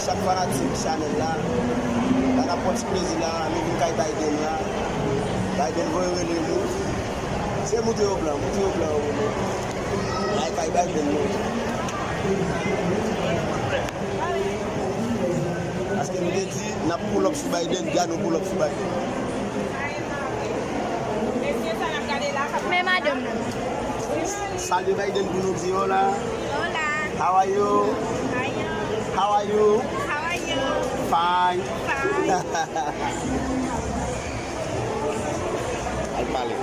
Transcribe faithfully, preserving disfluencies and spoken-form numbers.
Chak fanatik chanèl la, la n ap pran ti plezi la, nou vin kay Biden la. Biden voye rele nou. Se moute yo blan, moute yo blan yo. Ay kay Biden nou. Paske nou te di n ap pull up sou Biden, gade nou pull up sou Biden. Men madanm nan. Salye Biden pou nou di hola. Hola. How are you? How are you? How are you? How are you? Fine. Fine. Al pale.